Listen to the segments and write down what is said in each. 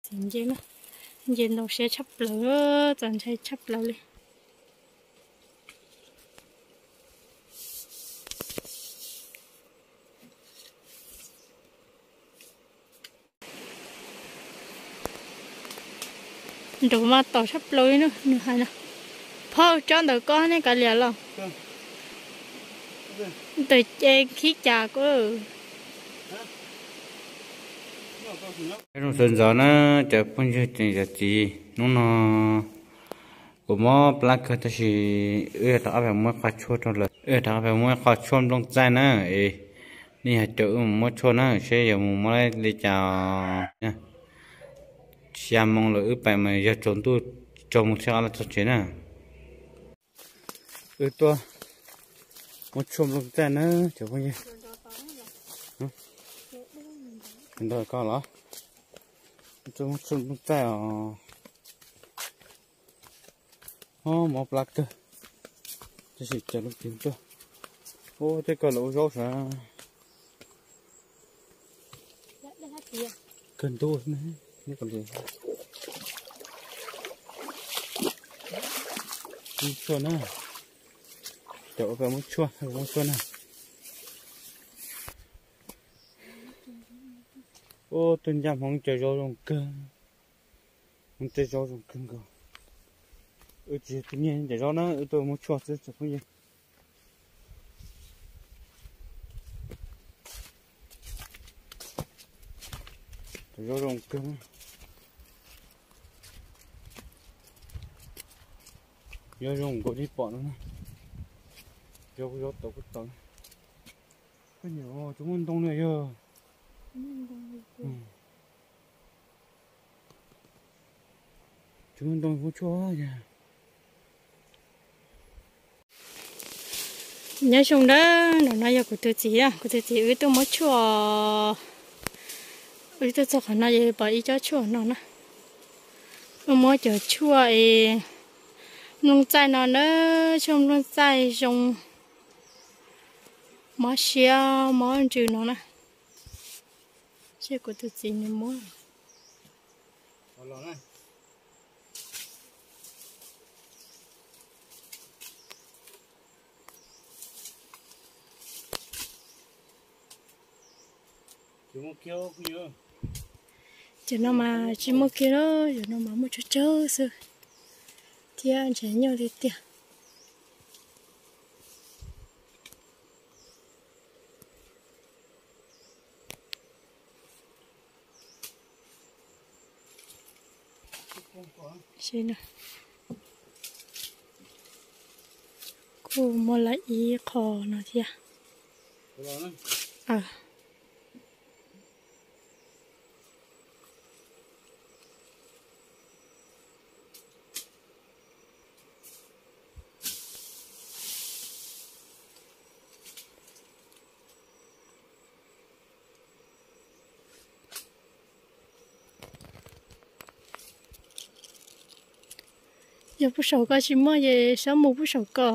Txiv nce na, nce ntoo siab tshaj plaws, txaus ntshai tshaj plaws li. Nraud mas tom tshaj plaws li na, nws hais no. Phauj, tsob ntawm koj nej kav liam los? Ntawm ces khib cas koj. Zoo sawv ntxov na, cov phooj ywg tseem yog txiv hnub no kuv mob plab kawg tab sis wb yog rov qab pem muab qhov tshuaj rau lawm, wb yog rov qab pem muab qhov tshuaj nplooj txaij na, es nej yog caum wb mus muab tshuaj na, seb yuav mus muab li cas. Xya moo lawm wb pem mas yog tsaus ntuj tsaus mus thiab los txog tsev na. Wb tuaj muab tshuaj nplooj txaij na cov phooj ywg. Nrog koj los, tuaj muab tshuaj nplooj txaij os. Mob plab kawg, tab sis cov lub twg tuaj. Ub, tej kawg lawv ua zaub sav. Kawg ntuj, neb kom li. Muab tshuaj na, cov ua pem muab tshuaj, muab tshuaj na. Ub, tuaj ncaj hmoov cov zaub zoo kawg, hmoov tej zaub zoo kawg nkaus. Wb tsis yog tus nyiag cov zaub na, wb tuaj muab tshuaj xwb cov phooj ywg. Cov zaub zoo kawg, zaub zoo nkaus li pom no na. Zaub, zaub tau kuj tau. Koj niam, tsis muaj ntoo li yog. Tsis muaj ntoo muab tshuaj yog. Nyob zoo nawb, no no yog kuv tus txiv, kuv tus txiv wb tuaj muab tshuaj. Wb tuaj txog qhov no ces pom ib tsob tshuaj no na. Wb muab cov tshuaj es nplooj txaij no na, tshuaj nplooj txaij zoo mob siab mob ntsws no na. Seb kuv tus txiv nws muab. Cov no mas tsis muaj kiag lawm, cov no mas muaj tsawg tsawg xwb thiab ntshe nyuaj tiag tiag. Kuj muaj lawm ib qho no thiab. Yog pub saum ko tsis muaj ces sab mus pub saum ko.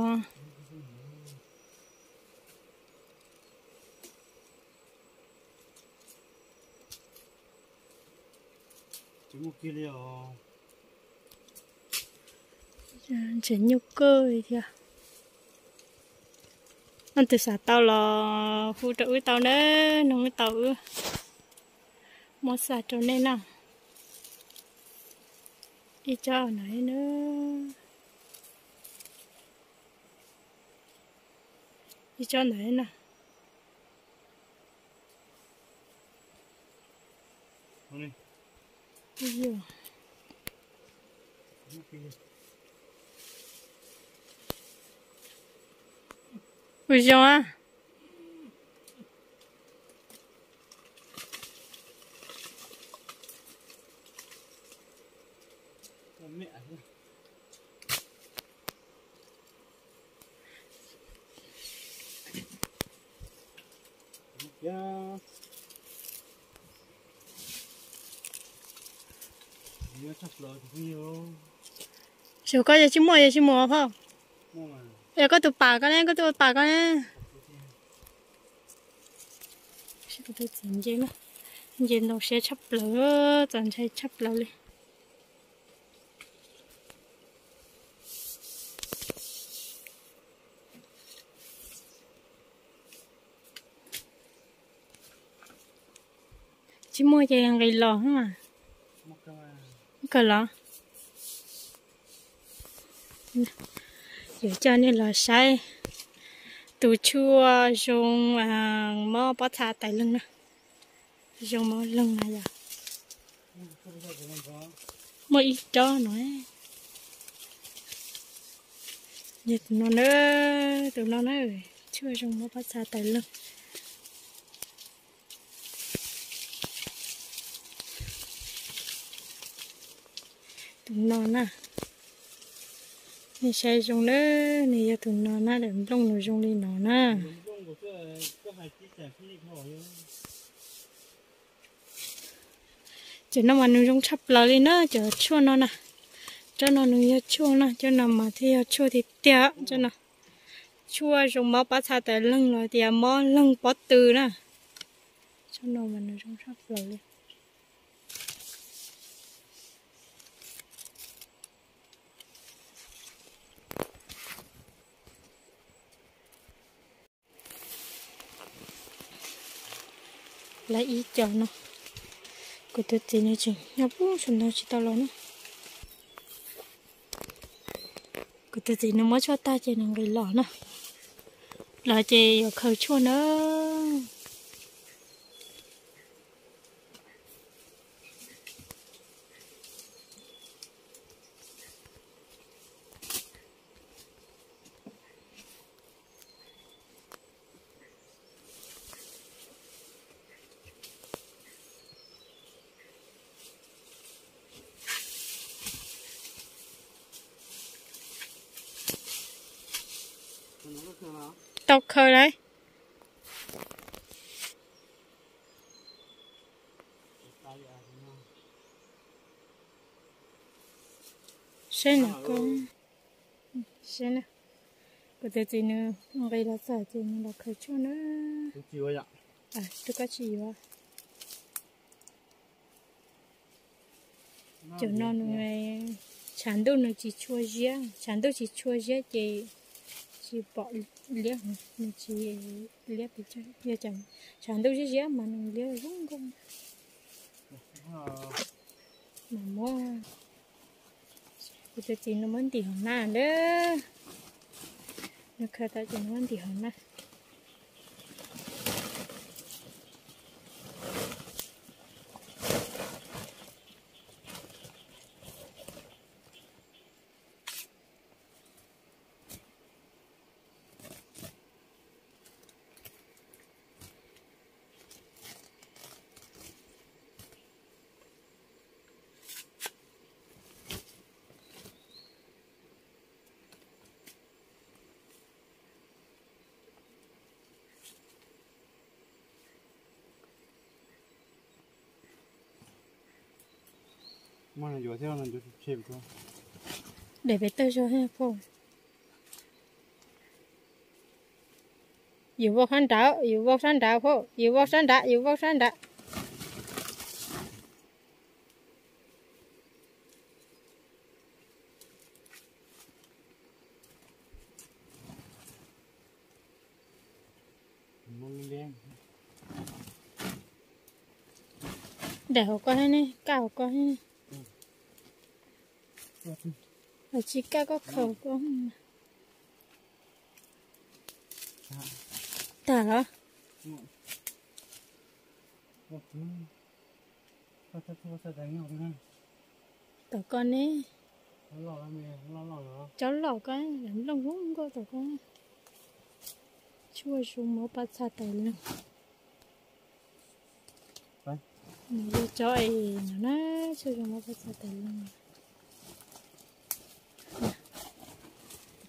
Tsis muaj kiag li os. Ntshe nyuaj kawg li thiab. Leej twg xav tau los hu rau wb tau na, nug wb tau wb muab xa rau nej na. Ib tsob ntawm no na. Ib tsob ntawm no na. Ua zoo a. Saum koj yog tsis muaj yog tsis muaj phauj. Yog koj tus pam koj ne, koj tus pam koj ne. Txiv nce na. Nce ntoo siab tshaj plaws, txaus ntshai tshaj plaws li. Tsis muaj ces nqis los mas. Kawg los. Yuav coj nej los saib tus tshuaj zoo mob pob txha tais leeg na. Zoo mob leeg na yom. Muaj ib tsob no. Yog tus no na, tus no na, tshuaj zoo mob pob txha tais leeg. Tus no na, nej saib zoo na, nws yog tus no na, daim nplooj nws zoo li no na. Cov no mas nws zoo tshaj plaws li na, cov tshuaj no na. Tsob no nws yog tshuaj na, cov no mas thiaj yog tshuaj tiag tiag, cov no. Tshuaj zoo mob pob txha tais leeg los tias mob leeg pob tw na. Tsob no mas nws zoo tshaj plaws li. Lawv ib co no, kuv tus txiv nws tseem nyob pub saum no tsis tau los na. Kuv tus txiv nws muab tshuaj tag ces nws nqis los na. Los ces yuav khaws tshuaj na. Tau khaws lawm. Saib no koj, saib na, kuv tus txiv nws nqis los txog ces nws los khaws tshuaj na. Tus koj tsis yuav. Cov no nws tshav ntuj nws tsis tshua ziab, tshav ntuj tsis tshua ziab ces tsis pom liab, nws tsis liab pes tsawg. Yog tshav ntuj ziab ziab mas nws liab zoo nkauj. Mas muab, kuv tus txiv nws muab ntim hauv na lawm. Nws khaws tau ces nws muab ntim hauv na. Daim pem tawg zog phauj. Yus vau sab nrad, yus vau sab nrad phauj, yus vau sab nrad, yus vau sab nrad. Daim hauv ko thiab ne, kaj hauv ko thiab ne. Tsis kaj koj khaws koj. Tag los? Tom ko ne. Cov loj ko, nplooj zoo nkauj tom ko. Tshuaj zoo mob pob txha tais leeg. Nws yog cov es no na, tshuaj zoo mob pob txha tais leeg.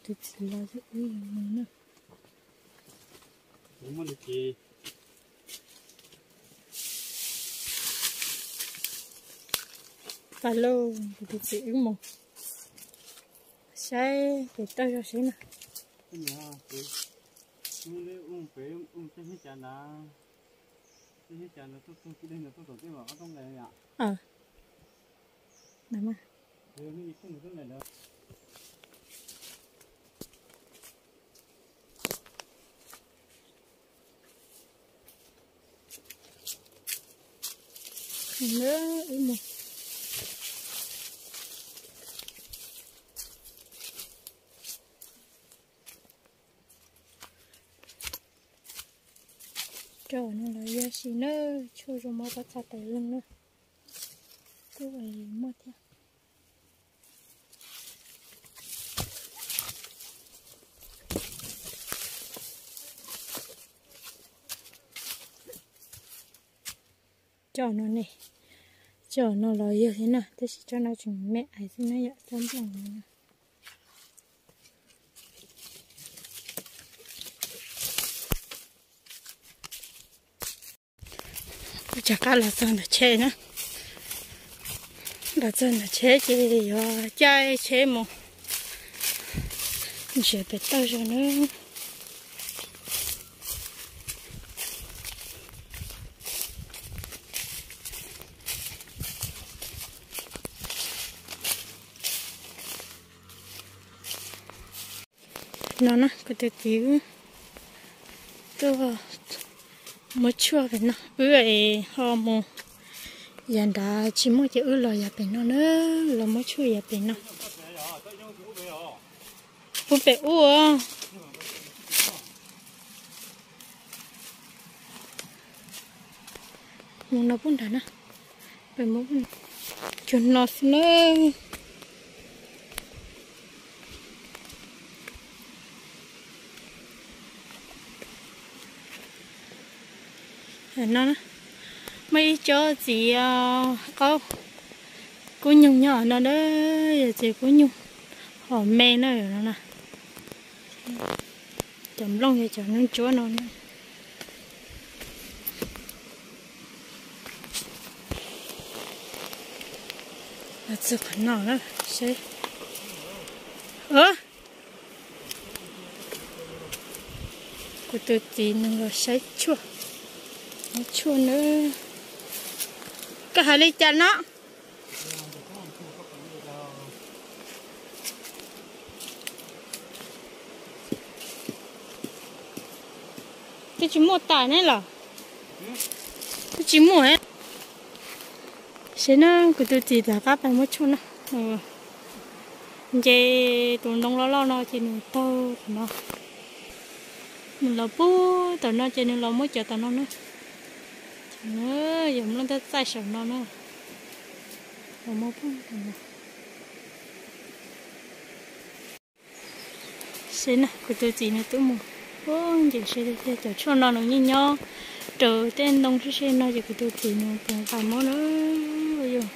Tus txiv los ib yam no na. Pab lauj, kuv tus txiv wb mus saib pem toj zog seb na. Rau no los yog si na, tshuaj zoo mov pob txha tais leej na, kuj muaj thiab. Cov no ne, cov no los yog thiab na, tab sis cov no tseem me ais xwb na yom, txhob nplooj no. Kuv rov qab los txog ntawm tsheb na, los txog ntawm tsheb ces yuav caij tsheb mus nrhiav pem toj zog na. No na, kuv tus txiv wb tuaj muab tshuaj pem no, wb ho mus yav nrad tsis muaj ces wb los yav pem no na, los muab tshuaj yav pem no. Ub pem ub. Mus no pub nrad na. Pem mus cuag no xwb na. No muaj ib co txiv qaub kub nyuj nyob no na, yog txiv kub nyuj hom me na no na. Cov nplooj yog cov ntsuab ntsuab no na. Los txog qhov no na, saib. Kuv tus txiv nws los saib tshuaj, saib tshuaj na. Koj hais li cas no? Twb tsis muaj tais ne los? Twb tsis muaj. Saib na, kuv tus txiv rov qab pais muab tshuaj na. Nce tus ntoo loj loj no ces nws taug qhov no. Nws los pug tom no ces nws los muab cov tom no na. Yog nplooj tab txaij saum no na. Los muab pug tom no. Saib na, kuv tus txiv nws twb mus ua nce saib tiag tiag, cov tshuaj no nws yeej nyob raws tej ntoo sib seb no ces kuv tus txiv nws puas pais muab na. Yog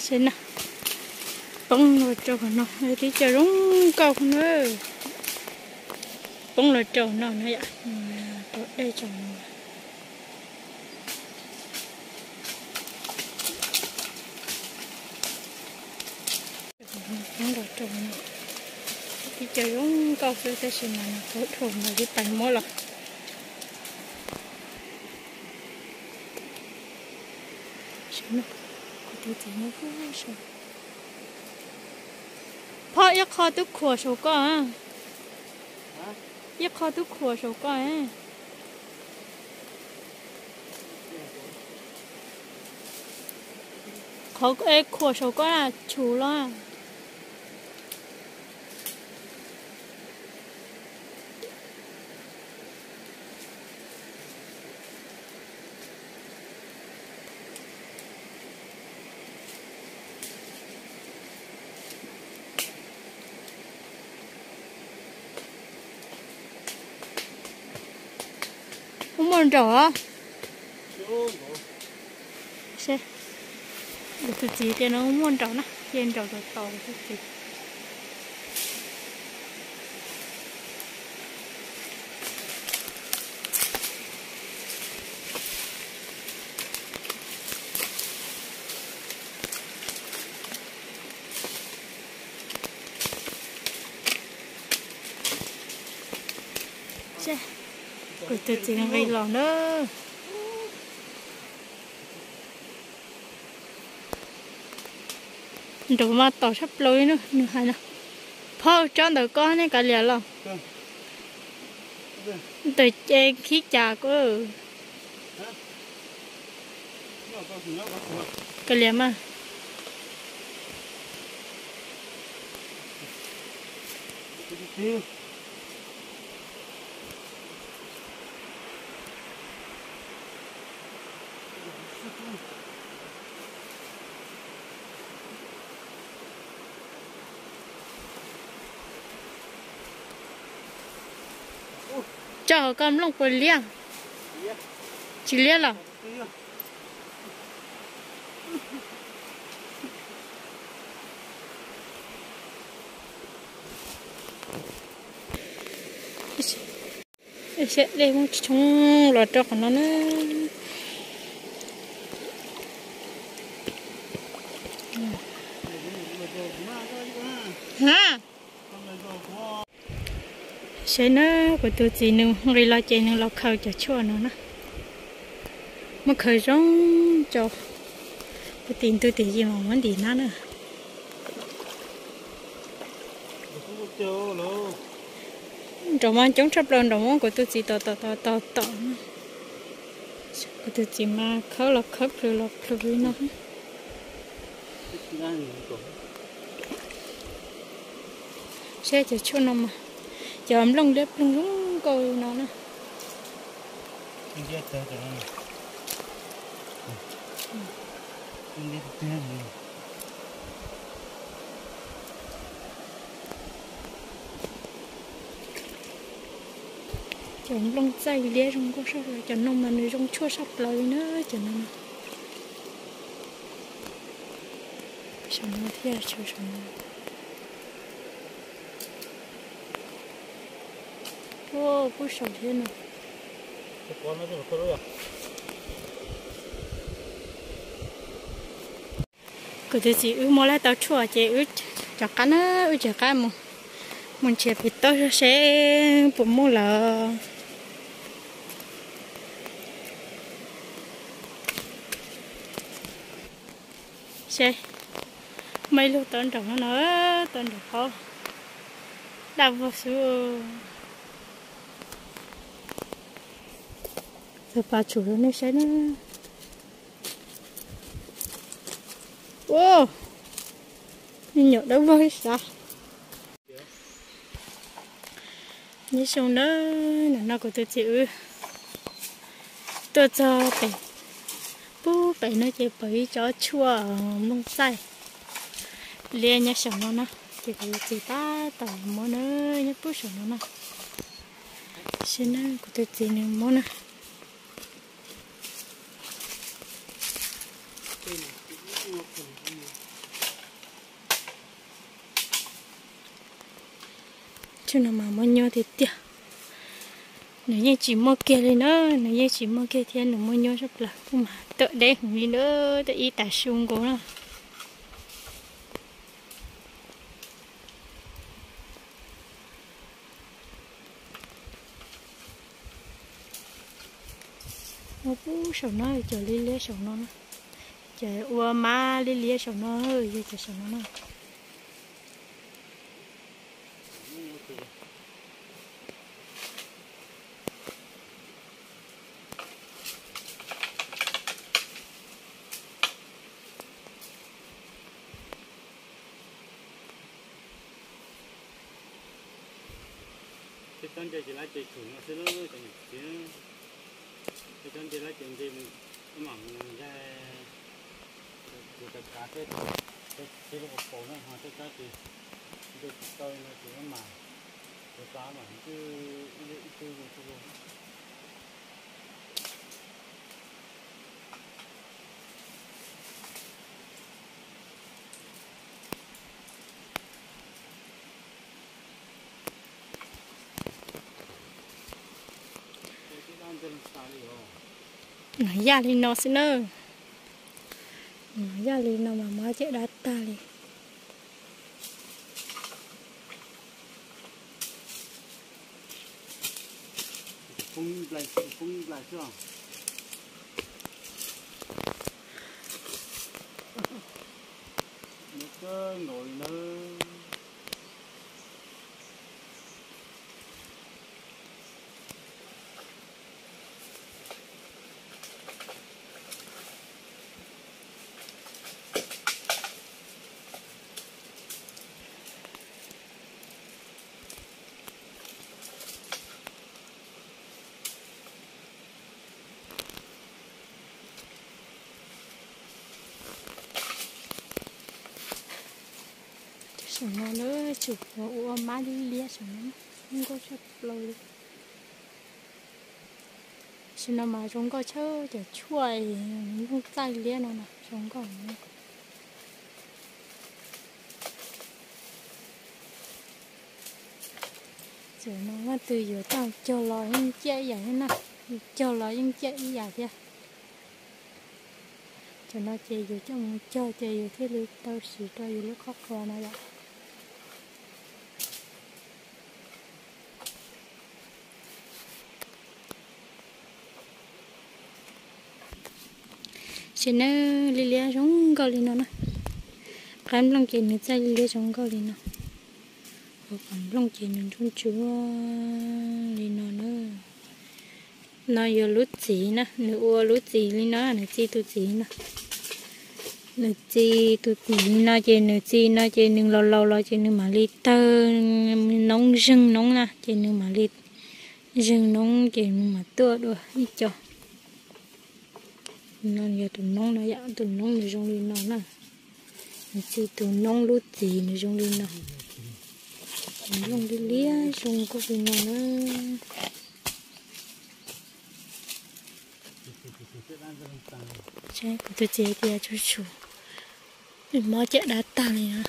Saib na, poob los rau qhov no, tib co zoo nkauj na. Poob los rau no na yom, rau dej tso no. Poob los rau no, tib co zoo nkauj xwb tab sis mas nws qhuav dhau mas twb pais muab los. Kuv tus txiv nyob saum. Phauj, ib qho twb khuam saum koj. Ib qho twb khuam saum koj. Qhov khuam saum koj na, tshum los. Ub muaj nraum os. Kuv tus txiv tias no muaj nraum na, cia nraum rau tau kuv tus txiv. Kuv tus txiv nqis los na. Nraum mas tom tshaj plaws li na, nws hais no. Phauj, tsob ntawm ko nej kav liam los? Ntawm ces khib cas ko. Kav liam mas. Tso hauv koj nplooj puas liab? Tsis liab los? Saib dej muab tshoob los rau qhov no na. Ha, saib na, kuv tus txiv nws nqis los ces nws los khaws cov tshuaj no na. Muab khaws zoo tso, kuv tis ntug tis yi mas muab ntim na na. Nraum mas coob tshaj plaws, nraum mas kuv tus txiv tom tom tom tom tom. Kuv tus txiv mas khawb los khawb plhws los plhws li no. Saib cov tshuaj no mas, cov nplooj liab ploog zoo nkauj li no na. Cov nplooj txaij liab zoo nkauj saj, cov no mas nws zoo tshuaj saj plaws li na, cov no. Saum no thiab, saum no. Ua, kuj saum thiab no. Kuv tus txiv wb muab lawm tau tshuaj ces wb rov qab na, wb rov qab mus, mus nrhiav pem toj seb puas muaj lawm. Seb, muaj ib lub tau nraum no no, tau nraum qhov daj vog xwb. Txawm pas tshum rau nej saib na. Ua, me nyuam dawb vog ib sab. Nyob zoo na, nim no kuv tus txiv wb tuaj txog pem, pub pem no ces pom ib tsob tshuaj nplooj txaij liab nyob saum no na, ces kuv tus txiv tab tom muab na, nyob pub saum no na. Saib na, kuv tus txiv nws muab na. Tshuaj no mas muaj nyuaj tiag tiag. Nws yeej tsis muaj kiag li na, nws yeej tsis muaj kiag thiab nws muaj nyuaj tshaj plaws, kuj mas tawm deb heev li na, twb ib tag su nkaus na. Muaj pub saum no, cov liab liab saum no na, cov ua mab liab liab saum no, yog cov saum no na. Peb tsob ntse ces lab ces tshum no xwb, cov niam txiv. Peb tsob ntse lab ces ntse mus, mam mus ntag. Kuv kav kav peb, peb lub paus no ho tej tsob ces ntse tsis tau no ces mam, kuv xav mam ib tug ib tug ib tug. Nws yaj li no xwb na. Nws yaj li no mas muab caj dab tag li. Poob nplais, poob nplais xwb os. Nws kawg nkaus li na. Saum no lawv tsum ua mab liab liab saum no, zoo nkauj tshaj plaws li. Tam sim no mas zoo nkauj tshaj cov tshuaj nplooj txaij liab no na, zoo nkauj. Tam sim no leej twg yuav coj cog los yeej ciaj ib yam thiab na, cog los yeej ciaj ib yam thiab. Tam sim no ces yus coj mus cog ces yus thiaj li tau siv rau yus lub khob qhua no yom. Tam sim no liab liab zoo nkauj li no na. Qab nplooj ces nws txaij liab zoo nkauj li no. Ho qab nplooj ces nws ntsuab ntsuab li no na. No yog lub txiv na, nws ua lub txiv li no, nws txi tus txiv no. Nws txi tus txiv li no ces nws txi no ces nws laus laus los ces nws mam li tawg noob zeeg noob na, ces nws mam li zeeg noob ces nws mam tuaj dua ib co. No yog tus noob no yom, tus noob nws zoo li no na. Nws txi tus noob lub txiv nws zoo li no. Nws zoo li liab zoo nkauj li no na. Kuv tus txiv tias tsuj tsum, mob caj dab tag li na.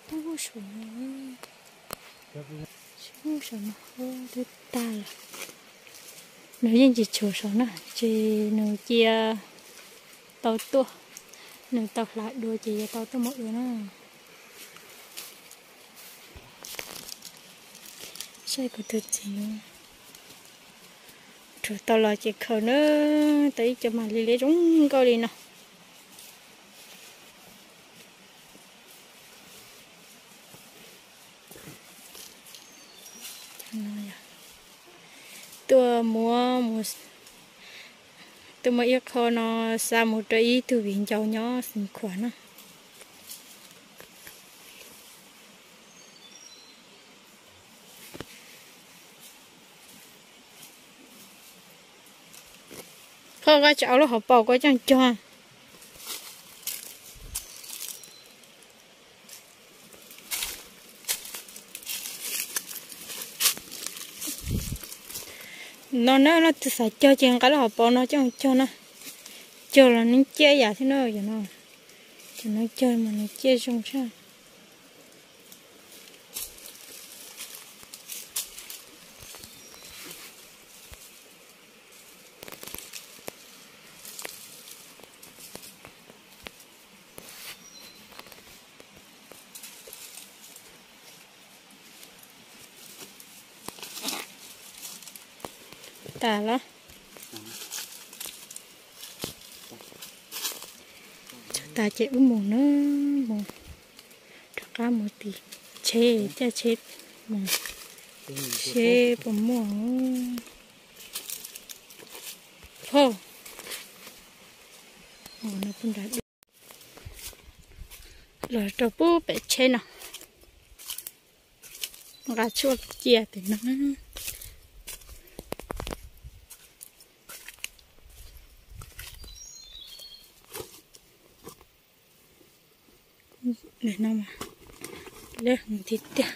Tub saum no, tub saum no twb tag lawm. Nws yeej tsis tshuav saum na, ces nws cia tau tuaj, nws tau hlav dua ces yuav tau tuaj mus ua na. Saib kuv tus txiv no, rhuav tau los ces khaws na, tau ib co mas li liab zoo nkauj li no. Tuaj muab, tuaj muab ib qho no xa mus rau ib tug viv ncaus nyob Xeev Khuam na. Koj, koj tsis au lub hauv paus koj coj cog. No na, leej twg xav cog ces nqa lub hauv paus no coj cog na. Cog los nws ciaj ib yam thiab na, cov no, cov no cog mas nws ciaj zoo tshaj. Tas los? Tso tas ces wb mus na, mus rov qab mus tim tsheb, caij tsheb mus seb puas muaj. Los rau pub pem tsheb no, nqa tshuaj cia pem no. Nim no mas lawv hwv tiag tiag.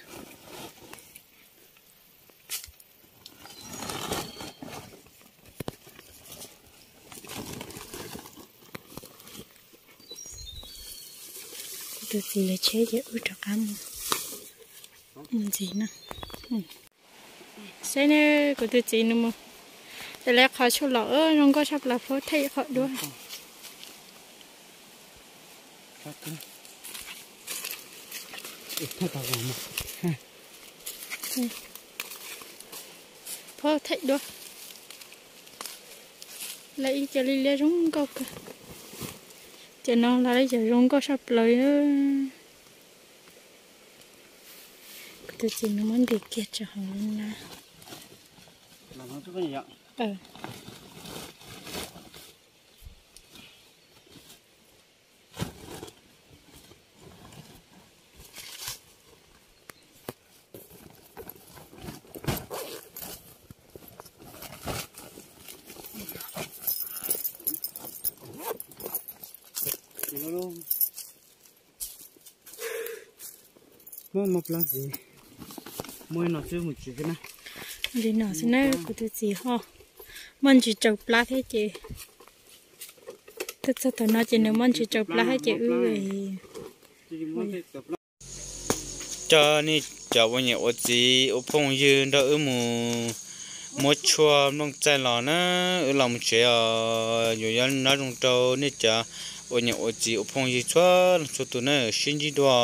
Kuv tus txiv yuav tsheb ces wb rov qab mus ntxiv no. Saib ne, kuv tus txiv nws mus, ces lawv qhov tshuaj los zoo nkauj tshaj plaws, phob thej qhov duab. Phob thaij dua. Lawv ib co liab liab zoo nkauj kawg. Cov no lawv ib co zoo nkauj saj plaws li. Kuv tus txiv nws muab ntim kiag rau hauv lub nab. Muab mov plab ntxiv, muab no xwb mus tsev xwb na. Li no xwb na, kuv tus txiv ho muaj ntsis tsau plab thiab ces, tuaj txog thaum no ces nws muaj ntsis tsau plab thiab ces wb coj nej cov ua niam ua txiv ua phooj ywg nrog wb mus muab tshuaj nplooj txaij los na, wb los mus tsev os. Yuav nyob zoo rau nej cov ua niam ua txiv ua phooj ywg txhua leej txhua tus na, sib ntsib dua.